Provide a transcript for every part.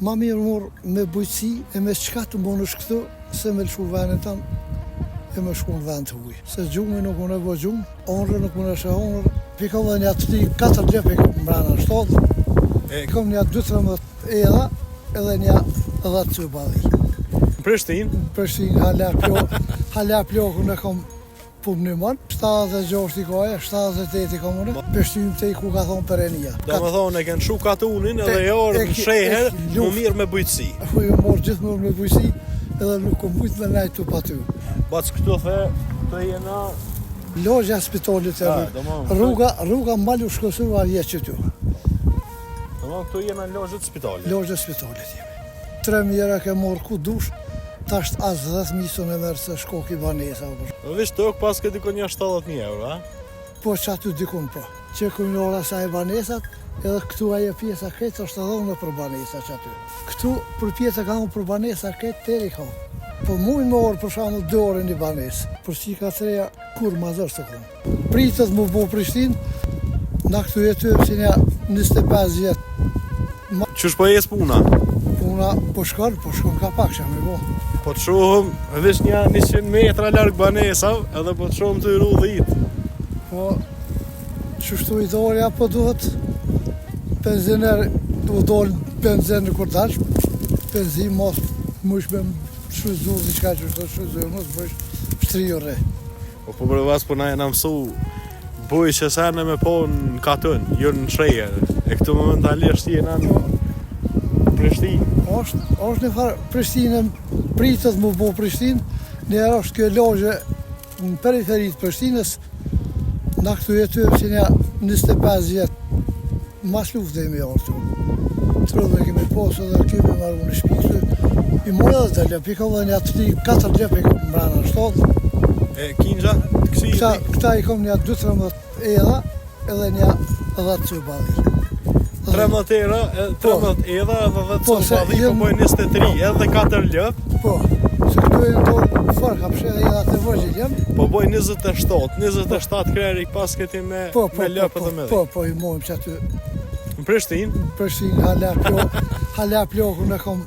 Ma mirë m'u marrë me bujqësi e me çka të munësh këtu se me lëshu venin tan e me shku në vend të huj. Se gjumi nuk mun e bo gjumë, ondrrën nuk mun e sheh ondërr, pi kom dhe nja tri, katër lopë i kom mbrana në shtallë, E kom nja dy 13 edha edhe nja 10 copa dhi. Në Prishtinë? Në Prishtinë hala plo, hala plokun e kom Po më nimon, 76 i ka e, 78 i kam unë, pështym te ku ka thonë perenia. Do me thonë, e ke lshu katunin edhe je ardhë në sheher, m'u marrë me bujqësi. Po jom marrë gjithmonë me bujqësi, edhe nuk kom mujtë me nejtë tu pa ty. Bac këtu the, këtu jena... Lagja e spitalit e rrugë. Rruga, rruga Malush Kosova vje qëtu. Do me këtu jena në lagje të spitalit. Lagje e spitalit jemi. 3.000 euro ke marrë ku dush, tash as 10.000 s'un e merr se shkoki banesa. Në veç tokë paske dikun nja 70.000 euro, a? Po qaty dikun po. Që ku në ora sa e banesat, edhe këtu ajo pjesa krejt është edhe unë për banesa qaty. Këtu për pjesë ka unë për banesa krejt teri ka. Po mujnë me orë për shembull 2 orë një banesë. Për çika të reja kur ma zor të konë. Pritet m'u bo Prishtinë, na këtu jetojmë që nja 25 vjet. Ma... Qysh po ec puna? Puna po shkon, po shkon ka pak që me bo. Po të shohëm veç nja 100 metra larg banesave, edhe po të shohëm tu i ru dhitë. Po, qështu i dorja po duhet, penzioner, u dolë penzion kur dash, penzin mos mujsh me shfrytzu diçka që shtë shfrytzu, mos mujsh shtri u rre. Po po bre bac po na jena mësu bujq e sene me po në katun, jo në sheher. E këtu momentalisht jena në Prishtinë. Është, është një farë Prishtinë, pritet m'u bo Prishtinë, njëherë është kjo lagje në periferi të Prishtinës, na këtu jetojmë që nja 25 vjet Mas lufte jemi ardhë këtu. Trëdhe kemi pasë edhe kemi maru një shpi këtu. I moj edhe të lopë, i kom dhe nja tri, katër lopë i kom mbrana në shtallë. E kinja, të kësi Këta, këta i kom nja 2-13 edha, edhe nja 10 copa dhi. 13 era, 13 edha edhe 10 po, copa dhi, po bojnë 23, edhe 4 lopë. Po, se këtu e në tonë farë ka pëshe edhe edha të vogël janë. Po bojnë 27, 27 krerë i paske ti me Po, po, me po, lopë po, edhe me po, po, i mojmë që aty Në Prishtinë? Në Prishtinë, hala plo, hala plokun e kom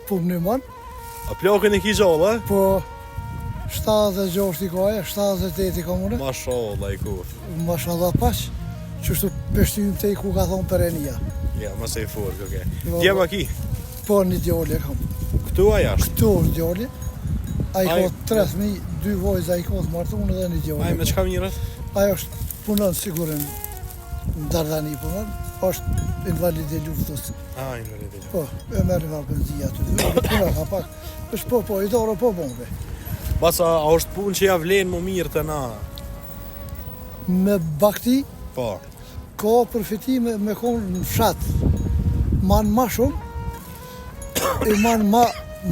po më nimon. A plokën e ki gjallë, a? Po, 76 i ka e, 78 i kam unë. Mashallah i koftë. Mashallah paç, qështu pështym te ku ka thonë perenia. Ja, mos e i forë, oke. Djem a ki? Po, një djali e kam. Këtu a jashtë? Këtu është djali. Ai ka tre fëmijë, dy vajza i ka të martuar dhe një djalë. Ai me çka mirret? Ai është punon sigurim në Dardani punon, është invalid i luftës. Ah, invalid i luftës. Po, e merr nga penzia aty. Punon ka pak. Është po, po, i dorë po bombe. Bac, a është punë që ja vlen m'u marrë te na? Me bagëti? Po. Ka përfitime me konë në fshat. Man ma shumë, i man ma,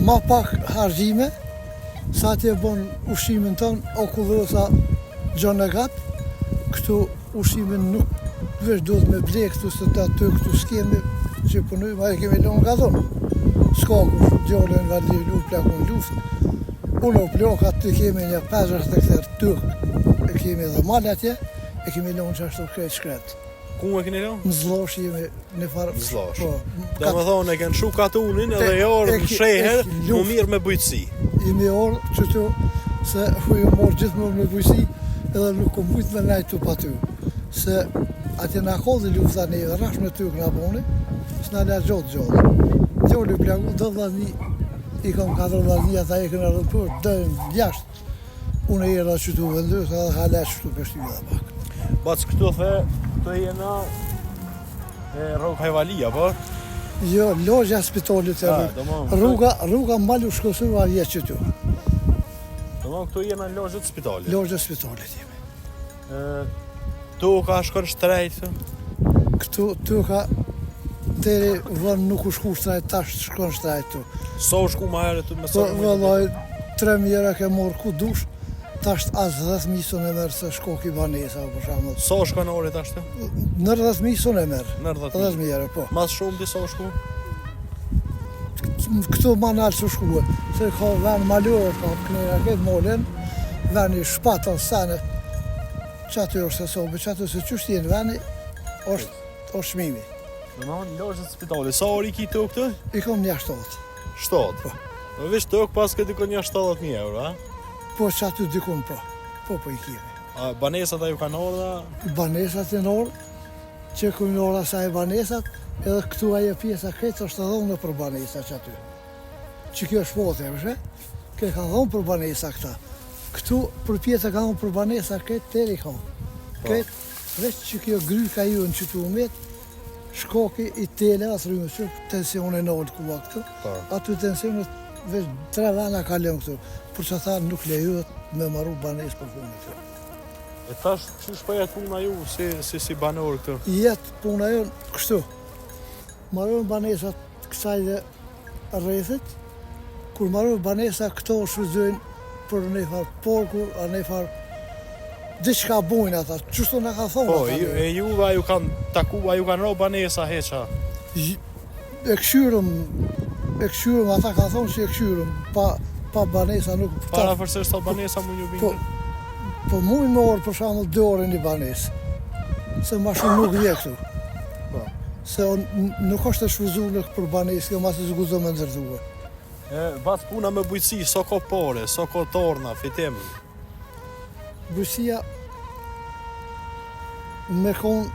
ma pak harxhime, sa atje bon ushqimin tonë, o kullosa gjon e gat, këtu ushqimin nuk veç duhet me ble këtu se të aty këtu s'kemi që punojmë, a e kemi lonë katun. S'ka kush, djali invalid u plaku në luftë, unë u plak aty kemi një 50 hektar tokë, e kemi dhe mal atje, e kemi lonë qashtu krejt shkret. Ku e keni lënë? Në Zllosh jemi në farë. Në Zllosh. Po. Do me thonë e kanë lshu katunin edhe je ardhë në sheher, m'u marrë me bujqësi. Jemi ardhë qëtu se hu jom marrë gjithmonë me bujqësi edhe nuk kom mujt me nejt tu pa ty. Se atje na kolli lufta neve, rrash me tykë na boni, s'na la gjo t'gjallë. Djali u plagu, do vllazni, i kam katër vllazni, ata e kënë rëndë për, dënë jashtë. Unë e erdha qëtu vendos edhe hala qëtu pështy edhe pak. Bac këtu the, këtu jena e Rrok Hajvalia, po? Jo, lagja e spitalit e rrugë. Rruga, rruga Malush Kosova vje qëtu. Domethënë këtu jena në lagje të spitalit. Lagja e spitalit jemi. Toka shkon shtrejt këtu? Këtu toka deri vonë nuk u shku shtrejt, tash shkon shtrejt këtu. Sa u shku ma herët me sa? Po vallai 3000 euro ke marr ku dush, tash as 10000 s'un e merr se shkoki banesa për shembull. Sa u shkon ori tash? Nër 10000 s'un e merr. Nër 10000 euro, po. Ma shumë di sa u shku? Këtu ma nalt s'u shkue, se ka ven malor, ka kënera këtë molin, veni shpaton sene, qaty është hesabi, qaty se qysh t'jenë veni, është, është çmimi. Do me thonë lagjet spitale, sa orë i ki tokë këtu? I kom një 7. 7? Po. Në veç tokë pas këtë dikon një 70.000 euro, a? Po që aty dikun po. Po, po i kemi. A banesat a ju kanë ardhë? Banesat janë orë, që ku në ora sa e banesat, edhe këtu ajo pjesa krejt është dhonë për banesa që aty. Që kjo është fote, e vëshe? Kjo e kanë dhonë për banesa këta. Këtu për pjesa kanë dhonë për banesa krejt teri ka. Po. Krejt, veç që kjo gryka ju në qëtu umet, shkoki i tele, asë rrymë që tensione në olë ku këtu, Po. aty tensionet veç tre vena ka lënë këtu, për që tha nuk lejohet me maru banesë për fundit. E tash, qysh po jet puna ju si, si, si banor këtu? Jet puna jonë kështu. Marojnë banesat kësaj dhe rrethit, kur marojnë banesa këto shfrytëzojnë për një farë porku, a një farë diçka bujnë ata, qështu na ka thonë Po, ata. ju, e juve a ju kanë taku, a ju kanë ro banesa heqa? J- E këshyrëm, e këshyrëm, ata ka thonë që e këshyrëm, pa, pa banesa nuk... Para përsërisht sa banesa mu një Po, bindë? po mujnë me orë për shembull dy orë një banesë, se ma shumë nuk vje këtu. Po. Se on, n- nuk është e shfrytëzuar për banesë, kjo masi s'guxo me ndërtuar. E, bas puna me bujqësi, sa ka pare, sa ka torna, fitim. Bujqësia me kon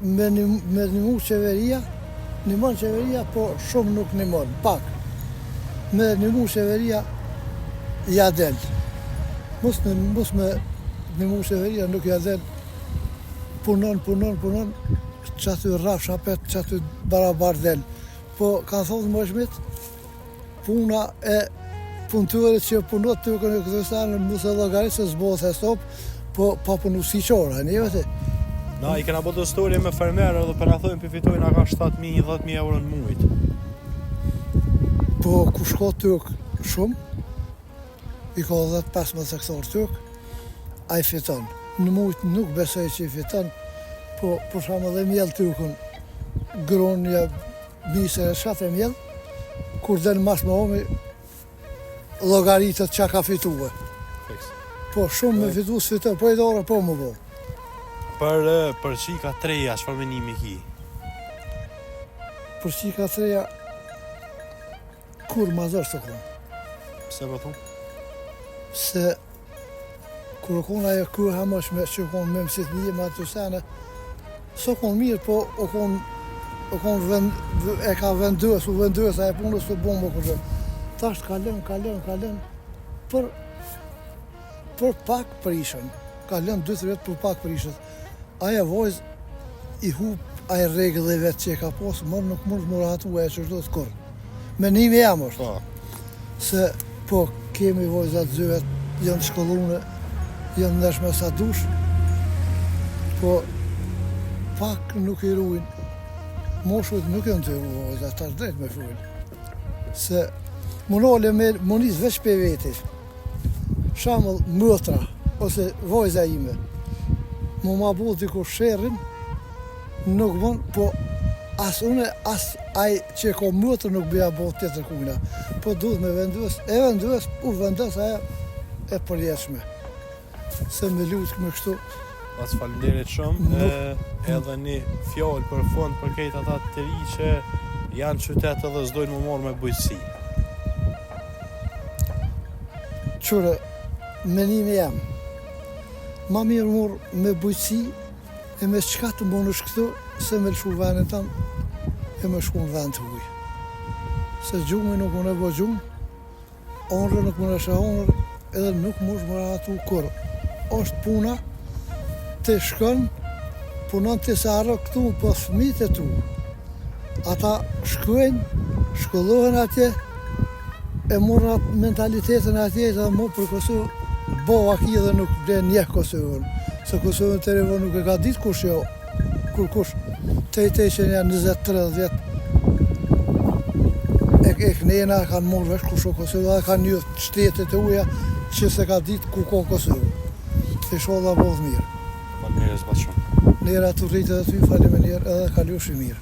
me një, me nimu qeveria, nimon qeveria, po shumë nuk nimon, pak. Me nimu qeveria ja del. Mos, në, mos me nimu qeveria nuk ja del. Punon, punon, punon, që aty rrafsh apet, që aty barabar del. Po kanë thonë më shmit, puna e punëtorit që punot të kënë këtë sanë, mos e llogarit se s'bohet hesop, po pa punu si qora, një vete. Na, i kena bo do story me fermerë edhe për na thojnë për fitojnë aka 7.000, 10.000 euro në mujt. Po ku shko tokë shumë, i ka 10-15 hektar tokë, ai fiton. Në mujt nuk besoj që i fiton, po për shembull edhe mjell tokën, gron ja misër e shat e mjell, kur del mas më omi, llogaritet çka ka fituar. Fiks. Po shumë me fitu s'fiton, po i dorë po më bo. Për, e, për qika treja, çfarë menimi ki? Për qika treja, kur ma zërë të konë. Pse po thon? Se kur u konë ajo koha më shme që u konë me mësit një me ato sene, s'u konë mirë, po u konë u konë vend, e ka vendos, u vendos ajo punës të bon më kërë. Tash ka lënë, ka lënë, ka lënë, për, për pak prishën. Ka lënë 2-3 vjet për pak prishën. Ajo vojzë i hup ai rregull i vet që e ka pas, më nuk mund të më rahatu ajo që do të kurrë. Menimi jam është Po. se po kemi vojzat zyvet, janë shkollune, janë ndershme sa dush, po pak nuk i ruajnë. Moshujt nuk janë të ruajnë vojzat, tash drejt me fol. Se munole me munis veç pe veti. Shembull motra ose vojza ime. Mu ma bo diku sherrin, nuk bën, po as une, as ai që e ka motër nuk bëja bo tjetër kujna. Po duhet me vendos, e vendos, u vendos ajo e përjetshme. Se me lut me kështu, Pas faleminderit shumë. Nuk- E, edhe një fjalë për fund për krejt ata të ri që janë qytet edhe s'dojnë më marrë me bujqësi. qyre, menimi jam. Ma mirë mur me bujqësi e me çka të mundësh këtu, se me lëshu vendin tënd e me shku në vend të huaj. Se gjumi nuk mund e bo gjumë, onrë nuk mund e shë onrë, edhe nuk mund më rahatu kurrë. Është puna, të shkon, punon të se arro këtu, po fëmijët e tu. Ata shkojnë, shkollohen atje, e morën atë mentalitetin atje dhe më për Kosovë, bo vaki dhe nuk blen njeh Kosovën. Se Kosovën të revo nuk e ka ditë kush jo, kur kush, te te që janë 20-30 vjet, e, e knena kanë morë vesh kush o Kosova dhe kanë një shtetet e uja që se ka ditë ku ka Kosovë. Inshallah bëhet mirë. Faleminderit bash shumë. Nera të rritë edhe ty, faleminderit edhe kalushi mirë.